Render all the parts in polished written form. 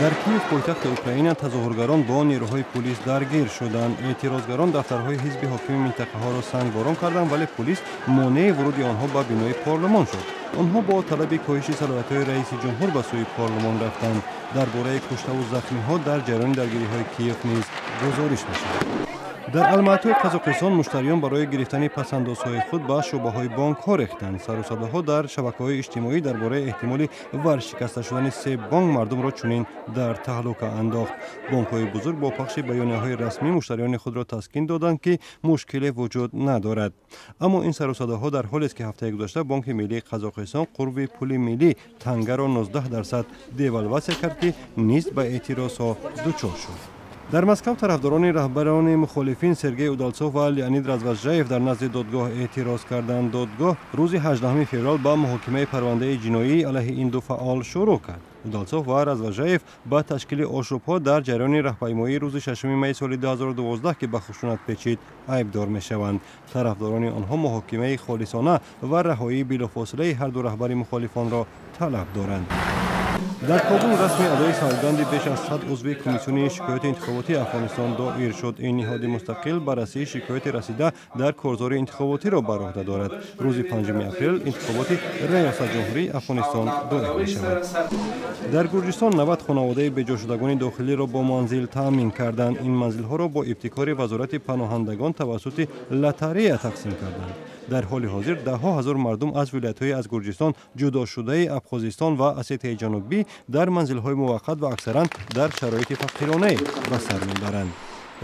Дар Киев, пойтахти Украина, тазоҳургарон бо нерӯҳои пулис даргир шуданд. Эътирозгарон дафтарҳои ҳизби ҳокими минтақаҳоро сангборон карданд, вале пулис монеи вуруди онҳо ба бинои парлумон шуд. Онҳо бо талаби коҳиши салоҳиятҳои раиси ҷумҳур ба сӯи парлумон рафтанд. Дар бораи куштаву захмиҳо дар ҷараёни даргириҳои Киев низ гузориш мешавад. Дар Алматои Қазоқистон муштариён барои гирифтани пасандозҳои худ ба шӯъбаҳои бонкҳо рехтанд. Сару садоҳо дар шабакаҳои иҷтимоӣ дар бораи эҳтимоли варшикаста шудани се бонк мардумро чунин дар таҳлука андохт. Бонкҳои бузург бо пахши баёнияҳои расмӣ муштариёни худро таскин доданд, ки мушкиле вуҷуд надорад. Аммо ин сару садоҳо дар ҳолест, ки ҳафтаи гузашта Бонки миллии Қазоқистон қурби пули миллӣ тангаро 19% девалватсия кард, ки низ ба эътирозҳо дучор шуд. Дар Москав тарафдорони раҳбарони мухолифин Сергей Удалцов ва Леонид Развожаев дар назди додгоҳ эътироз карданд. Додгоҳ рӯзи 18 феврал ба муҳокимаи парвандаи ҷиноӣ алайҳи ин ду фаъол шурӯъ кард. Удалцов ва Развожаев ба ташкили ошӯбҳо дар ҷараёни раҳпаймоии рӯзи 6 майи соли 2012, ки ба хушунат печид, айбдор мешаванд. Тарафдорони онҳо муҳокимаи холисона ва раҳоии билофосилаи ҳарду раҳбари мухолифонро талаб доранд. Дар Кобул расми адои савганди беш аз 100 узви Комиссиони шикояти интихоботии Афғонистон доир шуд. Ин ниҳоди мустақил баррасии шикояти расида дар корзори интихоботиро бар уҳда дорад. Рӯзи 5 апрел интихоботи раёсатҷумҳурии Афғонистон доир мешавад. Дар Гурҷистон 90 хонаводаи беҷошудагони дохилиро бо манзил таъмин карданд. Ин манзилҳоро бо ибтикори Вазорати паноҳандагон тавассути лотарея тақсим карданд. Дар ҳоли ҳозир даҳҳо ҳазор мардум аз вилоятҳои аз Гурҷистон ҷудошудаи Абхозистон ва Осетияи Ҷанубӣ дар манзилҳои муваққат ва аксаран дар шароити фақиронае ба сар мебаранд.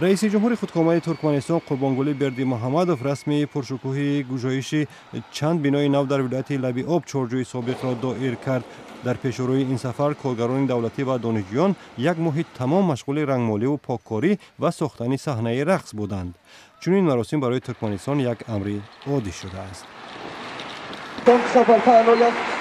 Раиси ҷумҳури худкомаи Туркманистон Қурбонгулӣ Бердимуҳаммадов расми пуршукӯҳи гушоиши чанд бинои нав дар вилояти Лаби Об, Чорҷӯи собиқро доир кард. Дар пешорӯи ин сафар коргарони давлатӣ ва донишҷӯён як моҳи тамом машғули рангмоливу поккорӣ ва сохтани саҳнаи рақс буданд. Чунин маросим барои Туркманистон як амри оддӣ шудааст. Соңғы сапар.